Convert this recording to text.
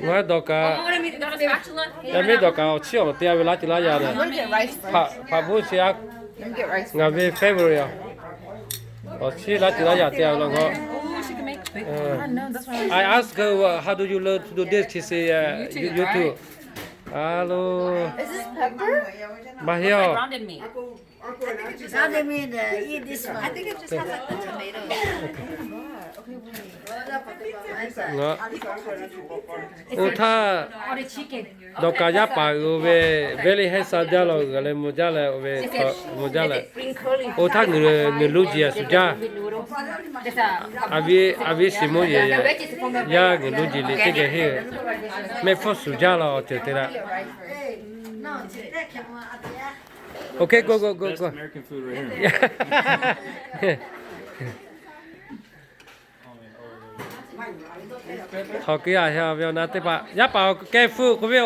Ngaˬ hui dawˬ kaꞈ, yaˇ miˇ dawˬ kaꞈ awˬ chiˉ awˬ te a ve laˇ ceuˬ laˇ yaˇ leh, hpaꞈ bvuhˇ chi a, ngaˬ ve favorite a, awˬ chiˉ laˇ ceuˬ laˇ yaˇ te a ve law k'o. I ask her, how do you learn to do this? She say, YouTube. Alo, maˇ heˆ a. Oˇ htaˇ, dawˬ kaꞈ yaˇ paˍ uiˍ ve, very handsome jaˇ law, g'aˬ leh mvuh jaˇ leh, oˇ ve mvuh jaˇ leh, oˇ htaˇ ngaˬ luˇ jiˬ a shuˍ jaˇ. A viˉ shiˍ mvuhˇ yeˬ, yaˇ ngaˬ luˇ jiˬ liꞈ teˇ geh henˇ, mehˆ hpfuhˇ shuˍ jaˇ law awˬ ceuˬ te laˇ. Okay, go, go, go, go. Hk'aˬ keu a, ve awˬ na teˇ hpaˍ yaˇ paˍ awˬ keh hpu k'oˆ ve